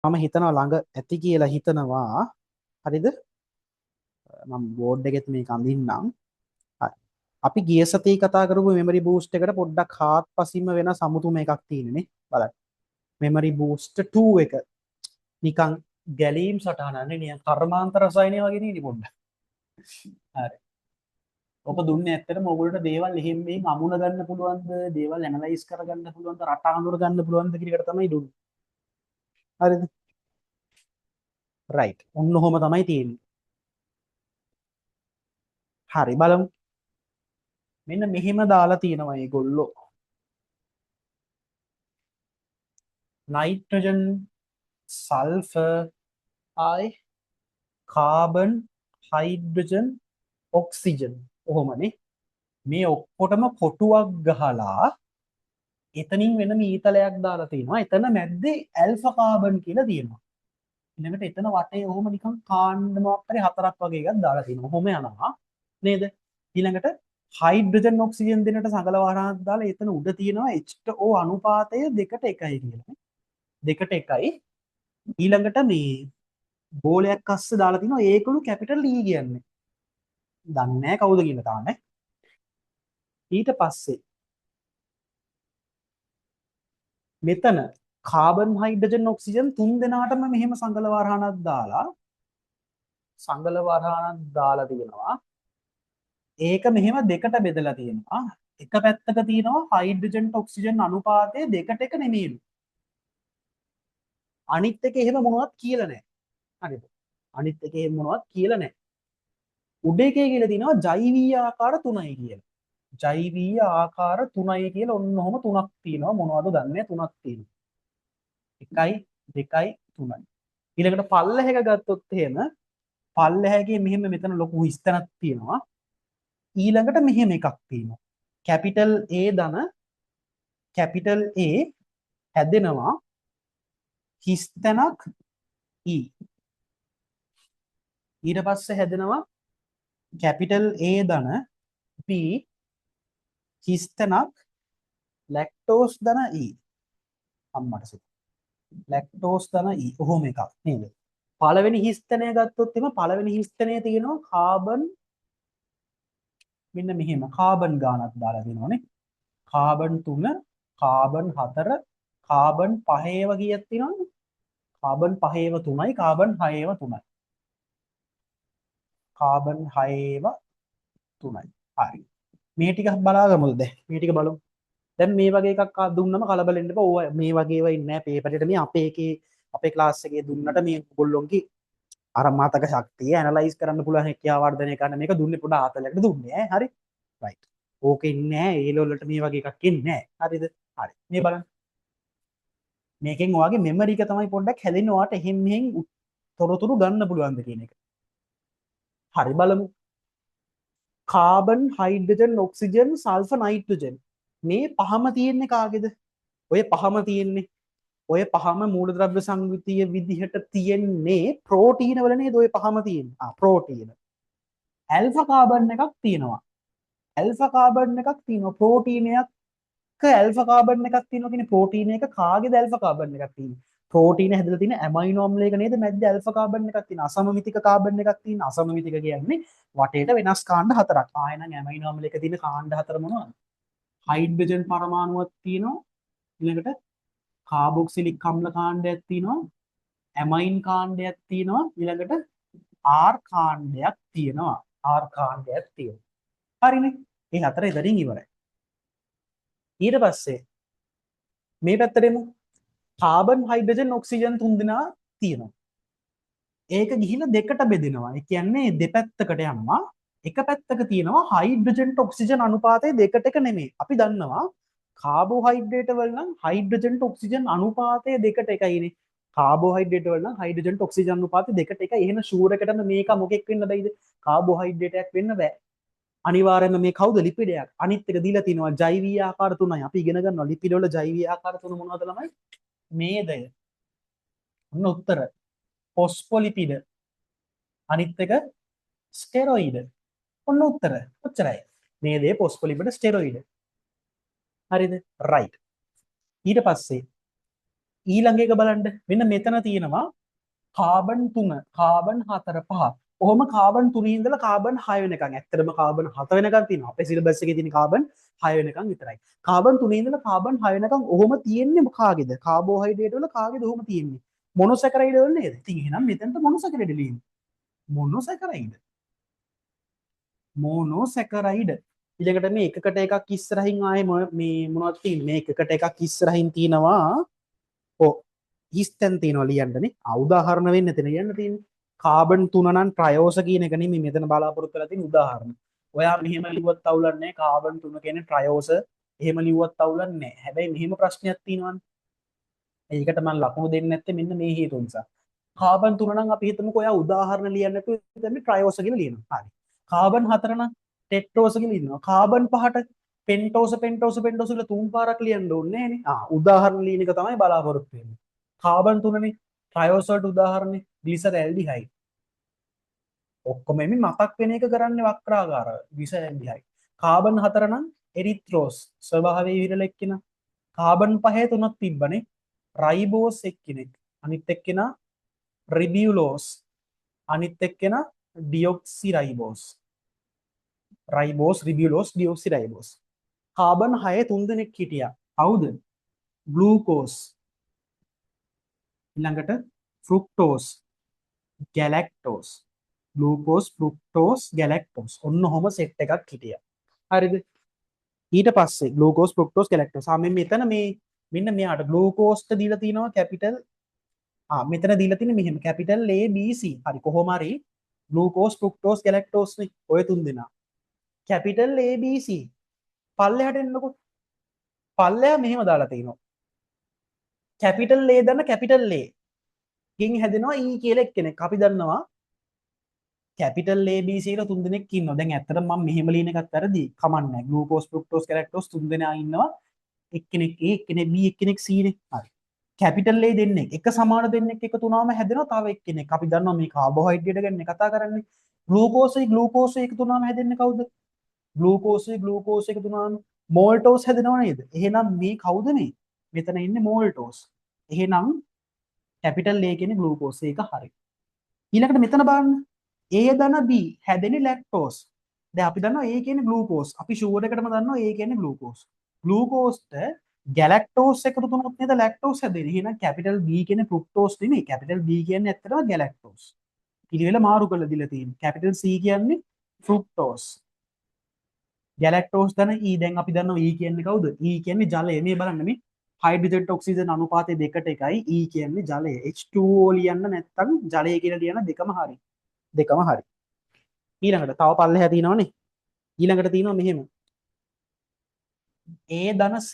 මම හිතනවා ළඟ ඇති කියලා හිතනවා. හරිද? මම බෝඩ් එකෙත් මේක අඳින්නම්. හරි. අපි ගිය සතියේ කතා කරපු මෙමරි බූස්ට් එකට පොඩ්ඩක් හාත්පසින්ම වෙන සමුතුම එකක් තියෙනනේ. බලන්න. මෙමරි බූස්ට් 2 එක නිකන් ගැලීම් සටහනක් නේ, නිකන් කර්මාන්ත රසායනය වගේ නේ පොඩ්ඩක්. හරි. ඔක දුන්නේ ඇත්තටම ඔයගොල්ලන්ට දේවල් එහෙම මෙහෙම අමුණ ගන්න පුළුවන්ද, දේවල් ඇනලයිස් කරගන්න පුළුවන්ද, රට අඳුර ගන්න පුළුවන්ද කියන එකට තමයි දුන්නේ. හරිද? රයිට්. ඔන්න ඔහොම තමයි තියෙන්නේ. හරි බලමු. මෙන්න මෙහෙම දාලා තියෙනවා මේගොල්ලෝ. නයිට්‍රජන්, සල්ෆර්, ආයි කාබන්, හයිඩ්‍රජන්, ඔක්සිජන්. ඔහොමනේ. මේ ඔක්කොටම කොටුවක් ගහලා එතනින් වෙනම ඊතලයක් දාලා තියෙනවා. එතන මැද්දේ ඇල්ෆා කාබන් කියලා තියෙනවා. ඊළඟට එතන වටේ ඔහොම නිකන් කාණ්ඩ මොකක් හරි හතරක් වගේ එකක් දාලා තියෙනවා. ඔහොම යනවා නේද? ඊළඟට හයිඩ්‍රජන් ඔක්සිජන් දෙන්නට සඟල වරහක් දාලා එතන උඩ තියෙනවා H2O අනුපාතය 2ට 1යි කියලා නේ. 2ට 1යි. ඊළඟට මේ බෝලයක් අස්සේ දාලා තිනවා ඒකලු කැපිටල් E කියන්නේ. දන්නේ නැහැ කවුද කියලා තාම. ඊට පස්සේ මෙතන කාබන් හයිඩ්‍රජන් ඔක්සිජන් තුන් දෙනාටම මෙහෙම සඟල වරහනක් දාලා සඟල වරහනක් දාලා තියෙනවා. ඒක මෙහෙම දෙකට බෙදලා තියෙනවා. එක පැත්තක තියෙනවා හයිඩ්‍රජන් ඔක්සිජන් අනුපාතය 2ට 1 නෙමෙයිලු. අනිත් එක එහෙම මොනවත් කියලා නැහැ. හරිද? අනිත් එක එහෙම මොනවත් කියලා නැහැ. උඩ එකේ කියලා තියෙනවා ජෛවීය ආකාර 3යි කියලා. ජෛවීය ආකාර 3යි කියලා ඔන්න ඔහොම තුනක් තියෙනවා. මොනවද දන්නේ නැහැ, තුනක් තියෙනවා. 1යි 2යි 3යි. ඊළඟට පල්ලෙහ එක ගත්තොත් එහෙම පල්ලෙහගේ මෙහෙම මෙතන ලොකු හිස්තැනක් තියෙනවා. ඊළඟට මෙහෙම එකක් තියෙනවා. කැපිටල් A ධන කැපිටල් A හැදෙනවා හිස්තැනක් E. ඊට පස්සේ හැදෙනවා කැපිටල් A ධන B හිස්තැනක් ලැක්ටෝස් ධන E. අම්මට සිත. ලැක්ටෝස් ධන E. ඔහොම එකක් නේද? පළවෙනි හිස්තැනය ගත්තොත් එimhe පළවෙනි හිස්තැනය තියෙනවා කාබන්, මෙන්න මෙහෙම කාබන් ගානක් දාලා තියෙනවානේ. කාබන් 3, කාබන් 4, කාබන් 5 ඒවා කීයක් තියෙනවද? කාබන් 5 ඒවා 3යි, කාබන් 6 ඒවා 3යි. කාබන් 6 ඒවා 3යි. හරි. මේ ටික බලාගමුද දැන්? මේ ටික බලමු. දැන් මේ වගේ එකක් දුන්නම කලබල වෙන්න එපා. ඕවා මේ වගේ ඒවා ඉන්නේ නැහැ පේපරේට. මේ අපේ එකේ අපේ ක්ලාස් එකේ දුන්නට මේ ඔයගොල්ලොන්ගේ අර මතක ශක්තිය ඇනලයිස් කරන්න පුළුවන් හැකියාව වර්ධනය කරන්න මේක දුන්නේ පොඩ ආතලයකට දුන්නේ ඈ. හරි. රයිට්. ඕක ඉන්නේ නැහැ. ඒ ලෙවල් වලට මේ වගේ එකක් එන්නේ නැහැ. හරිද? හරි. මේ බලන්න. මේකෙන් ඔයාගේ මෙමරි එක තමයි පොඩ්ඩක් හැදෙන්නේ. ඔයාට එහෙන් මෙහෙන් තොරතුරු ගන්න පුළුවන්ද කියන එක. හරි බලමු. Carbon, hydrogen, oxygen, sulphur, nitrogen මේ පහම තියෙන්නේ කාගේද? ඔය පහම තියෙන්නේ. ඔය පහම මූලද්‍රව්‍ය සංයුතිය විදිහට තියෙන්නේ ප්‍රෝටීන වල නේද? ඔය පහම තියෙන්නේ. ආ ප්‍රෝටීන. ඇල්ෆා කාබන් එකක් තියෙනවා. ඇල්ෆා කාබන් එකක් තියෙනවා. ප්‍රෝටීනයක් ඇල්ෆා කාබන් එකක් තියෙනවා කියන්නේ ප්‍රෝටීන එක කාගේද ඇල්ෆා කාබන් එකක් තියෙන්නේ? ප්‍රෝටීන හැදලා තියෙන ඇමයිනෝ අම්ලයක නේද මැද්දේ ඇල්ෆා කාබන් එකක් තියෙන. අසමමිතික කාබන් එකක් තියෙන. අසමමිතික කියන්නේ වටේට වෙනස් කාණ්ඩ හතරක්. ආ එහෙනම් ඇමයිනෝ අම්ලයක තියෙන කාණ්ඩ හතර මොනවද? හයිඩ්‍රජන් පරමාණුවක් තියෙනවා. ඊළඟට කාබොක්සිලික් අම්ල කාණ්ඩයක් තියෙනවා. ඇමයින් කාණ්ඩයක් තියෙනවා. ඊළඟට ආර් කාණ්ඩයක් තියෙනවා. ආර් කාණ්ඩයක් තියෙනවා. හරිනේ. මේ හතර එතනින් ඉවරයි. ඊට පස්සේ මේ පැත්තට එමු. කාබන්, හයිඩ්‍රජන්, ඔක්සිජන් තුන් දෙනා තියෙනවා. ඒක ගිහිල්ලා දෙකට බෙදෙනවා. ඒ කියන්නේ දෙපැත්තකට යනවා. එක පැත්තක තියෙනවා හයිඩ්‍රජන් ඔක්සිජන් අනුපාතය 2ට 1 නෙමෙයි. අපි දන්නවා කාබෝහයිඩ්‍රේට් වල නම් හයිඩ්‍රජන් ඔක්සිජන් අනුපාතය 2ට 1යිනේ. කාබෝහයිඩ්‍රේට් වල නම් හයිඩ්‍රජන් ඔක්සිජන් අනුපාතය 2ට 1යි. එහෙනම් ෂුවර් එකටම මේක මොකෙක් වෙන්න බැයිද? කාබෝහයිඩ්‍රේටයක් වෙන්න බෑ. අනිවාර්යයෙන්ම මේ කවුද? ලිපිඩයක්. අනිත් එක දීලා තිනවා ජෛවීය ආකාර තුනයි. අපි ඉගෙන ගන්නවා ලිපිඩ වල ජෛවීය ආකාර තුන මොනවද ළමයි? මේදය. ඔන්න උත්තර. ෆොස්ෆොලිපිඩ. අනිත් එක ස්ටෙරොයිඩ්. ඔන්න උත්තර. ඔච්චරයි. මේදය, ෆොස්ෆොලිපිඩ, ස්ටෙරොයිඩ්. හරිද? රයිට්. ඊට පස්සේ ඊළඟ එක බලන්න. මෙන්න මෙතන තියෙනවා කාබන් 3, කාබන් 4, 5. ඔහොම කාබන් 3 ඉඳලා කාබන් 6 වෙනකන්. ඇත්තටම කාබන් 7 වෙනකන් තියෙනවා. අපේ සිලබස් එකේ තියෙන කාබන් 6 වෙනකන් විතරයි. කාබන් 3 ඉඳලා කාබන් 6 වෙනකන් ඔහොම තියෙන්නේ කාගේද? කාබෝහයිඩ්‍රේට් වල කාගේද ඔහොම තියෙන්නේ? මොනොසැකරයිඩ් වල නේද? ඉතින් එහෙනම් මෙතනට මොනොසැකරයිඩ් ලියන්න. මොනොසැකරයිඩ්. මොනොසැකරයිඩ්. ඊළඟට මේ එකකට එකක් ඉස්සරහින් ආයේ මේ මොනවද තියෙන්නේ? මේ එකකට එකක් ඉස්සරහින් තියෙනවා. ඔව්, හිස්තැන් තියෙනවා ලියන්නනේ. ආ, උදාහරණ වෙන්න එතන ලියන්න තියෙන්නේ. කාබන් 3 නම් ට්‍රයෝස කියන එක නෙමෙයි මෙතන බලාපොරොත්තු වෙලා තියෙන උදාහරණ. ඔයා මෙහෙම ලිව්වත් අවුලක් නැහැ. කාබන් 3 කියන්නේ ට්‍රයෝස එහෙම ලිව්වත් අවුලක් නැහැ. හැබැයි මෙහෙම ප්‍රශ්නයක් තියෙනවනේ. ඒකට මම ලකුණු දෙන්නේ නැත්තේ මෙන්න මේ හේතුව නිසා. කාබන් 3 නම් අපි හිතමුකෝ ඔයා උදාහරණ ලියන්න නැතුව එතන ට්‍රයෝස කියලා ලියනවා. හරි. කාබන් 4 නම් ටෙට්‍රෝස කියලා ලියනවා. කාබන් 5ට පෙන්ටෝස පෙන්ටෝස පෙන්ටෝස කියලා තුන් පාරක් ලියන්න ඕනේ නෑනේ. ආ, උදාහරණ ලියන එක තමයි බලාපොරොත්තු වෙන්නේ. කාබන් 3නේ ට්‍රයෝස් වලට උදාහරණේ ග්ලිසරැල්ඩිහයිඩ්. ඔක්කොම මේ මතක් වෙන එක කරන්නේ වක්‍රාකාර ග්ලිසරැල්ඩිහයිඩ්. කාබන් 4 නම් එරිත්‍රෝස් ස්වභාවයේ විරල එක්කෙනා. කාබන් 5 තුනක් තිබ්බනේ. රයිබෝස් එක්කෙනෙක්. අනිත් එක්කෙනා රිබියුලෝස්. අනිත් එක්කෙනා ඩියොක්සි රයිබෝස්. රයිබෝස්, රිබියුලෝස්, ඩියොක්සි රයිබෝස්. කාබන් 6 තුන් දෙනෙක් හිටියා. කවුද? ග්ලූකෝස්. ඊළඟට ෆෘක්ටෝස්, ගැලැක්ටෝස්. ග්ලූකෝස්, ෆෘක්ටෝස්, ගැලැක්ටෝස්. ඔන්න ඔහොම සෙට් එකක් හිටියා. හරිද? ඊට පස්සේ ග්ලූකෝස්, ෆෘක්ටෝස්, ගැලැක්ටෝස්. ආ, මේ මෙතන මේ මෙන්න මෙයාට ග්ලූකෝස්ට දීලා තිනවා කැපිටල්, ආ, මෙතන දීලා තියෙන්නේ මෙහෙම කැපිටල් A B C. හරි, කොහොම හරි ග්ලූකෝස්, ෆෘක්ටෝස්, ගැලැක්ටෝස් නේ ඔය තුන් දෙනා. Capital A B C. පල්ලෙහාට එන්නකෝ. පල්ලෙහා මෙහෙම දාලා තිනවා. කැපිටල් A දන්න කැපිටල් A ගෙන් හැදෙනවා E කියලා එක්කෙනෙක්. අපි දන්නවා කැපිටල් A B C කියලා තුන් දෙනෙක් ඉන්නවා. දැන් ඇත්තටම මම මෙහෙම ලියන එකත් වැරදි. කමක් නැහැ. ග්ලූකෝස්, ෆෘක්ටෝස්, ගැලැක්ටෝස් තුන් දෙනා ඉන්නවා. එක්කෙනෙක් A, එක්කෙනෙක් B, එක්කෙනෙක් C නේ. හරි. කැපිටල් A දෙන්නෙක් එක සමාන දෙන්නෙක් එකතු වුණාම හැදෙනවා තව එක්කෙනෙක්. අපි දන්නවා මේ කාබෝහයිඩ්‍රේට් ගැන කතා කරන්නේ. ග්ලූකෝසයි ග්ලූකෝසයි එකතු වුණාම හැදෙන්නේ කවුද? ග්ලූකෝසයි ග්ලූකෝස් එකතු වුණාම මෝල්ටෝස් හැදෙනව නේද? එහෙනම් මේ කවුද මේ? මෙතන ඉන්නේ මෝල්ටෝස්. එහෙනම් කැපිටල් A කියන්නේ ග්ලූකෝස්. ඒක හරි. ඊළඟට මෙතන බලන්න. A ධන B හැදෙන්නේ ලැක්ටෝස්. දැන් අපි දන්නවා A කියන්නේ ග්ලූකෝස්. අපි ෂුවර් එකටම දන්නවා A කියන්නේ ග්ලූකෝස්. ග්ලූකෝස්ට ගැලැක්ටෝස් එකතු වුණොත් නේද ලැක්ටෝස් හැදෙන්නේ. එහෙනම් කැපිටල් B කියන්නේ ෆෘක්ටෝස් නෙමෙයි. කැපිටල් B කියන්නේ ඇත්තටම ගැලැක්ටෝස්. පිළිවෙල මාරු කරලා දීලා තියෙන්නේ. කැපිටල් C කියන්නේ ෆෘක්ටෝස්. ගැලැක්ටෝස් ධන E. දැන් අපි දන්නවා E කියන්නේ කවුද? E කියන්නේ ජලය. මේ බලන්න මේ හයිඩ්‍රජන් ඔක්සිජන් අනුපාතය 2ට 1යි. E කියන්නේ ජලය. H2O ලියන්න නැත්නම් ජලය කියලා ලියන්න දෙකම හරි. දෙකම හරි. ඊළඟට තව පල්ලෙහා තියෙනවනේ. ඊළඟට තියෙනවා මෙහෙම. A ධන C,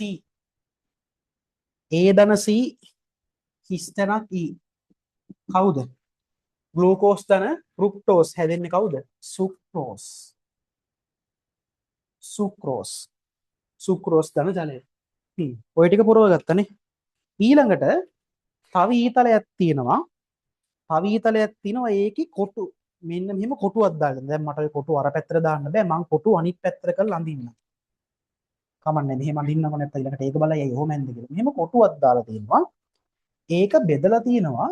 A ධන C හිස්තැනක් E කවුද? ග්ලූකෝස් ධන ෆෘක්ටෝස් හැදෙන්නේ කවුද? සුක්‍රෝස්. සුක්‍රෝස්. සුක්‍රෝස් ධන ජලය. ඔය ටික පුරව ගත්තනේ. ඊළඟට තව ඊතලයක් තියෙනවා. තව ඊතලයක් තියෙනවා. ඒකේ කොටු මෙන්න මෙහෙම කොටුවක් දාගෙන. දැන් මට ඔය කොටුව අර පැත්තට දාන්න බෑ. මං කොටුව අනිත් පැත්තට කරලා අඳින්න. කමන්නේ, මෙහෙම අඳින්නකො නැත්නම් ඊළඟට ඒක බලයි ඇයි ඔහොම ඇන්ද කියලා. මෙහෙම කොටුවක් දාලා තියෙනවා. ඒක බෙදලා තියෙනවා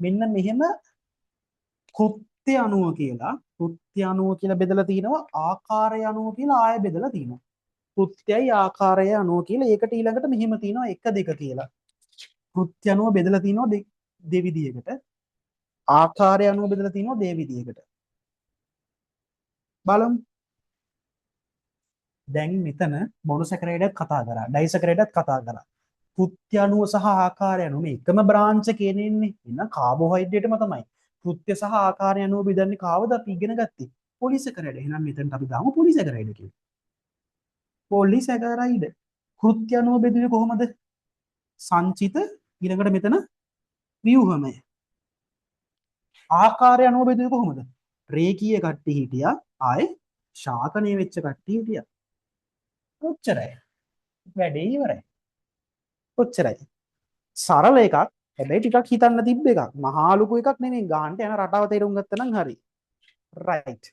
මෙන්න මෙහෙම කෘත්‍ය අණුව කියලා, කෘත්‍ය අණුව කියලා බෙදලා තිනවා, ආකාරය අණුව කියලා ආය බෙදලා තිනවා. කෘත්‍යයි ආකාරය අණුව කියලා. ඒකට ඊළඟට මෙහෙම තියෙනවා 1 2 කියලා. කෘත්‍ය අණුව බෙදලා තිනවා දෙවිදියකට. ආකාරය අණුව බෙදලා තිනවා දෙවිදියකට. බලමු. දැන් මෙතන මොනොසැකරයිඩ් කතා කරා, ඩයිසැකරයිඩ් කතා කරා. කෘත්‍ය අණුව සහ ආකාරය අණුව මේ එකම බ්‍රාන්ච් එකේ ඉන්නේ. එහෙනම් කාබෝහයිඩ්‍රේට්ම තමයි. කෘත්‍ය සහ ආකාරය අණුව බෙදන්නේ කාවද අපි ඉගෙන ගත්තේ? පොලිසැකරයිඩ්. එහෙනම් මෙතනට අපි දාමු පොලිසැකරයිඩ් කියලා. පොලිසැකරයිඩ්. කෘත්‍ය අණුව බෙදුවේ කොහොමද? සංචිත, ඊළඟට මෙතන ව්‍යුහමය. ආකාරය අණුව බෙදුවේ කොහොමද? රේඛීය කට්ටිය හිටියා, ආයේ ශාකණය වෙච්ච කට්ටිය හිටියා. ඔච්චරයි. වැඩේ ඉවරයි. ඔච්චරයි. සරල එකක්. හැබැයි ටිකක් හිතන්න තිබ්බ එකක්. මහා ලොකු එකක් නෙමෙයි. ගානට යන රටාව තේරුම් ගත්තා නම් හරි. රයිට්.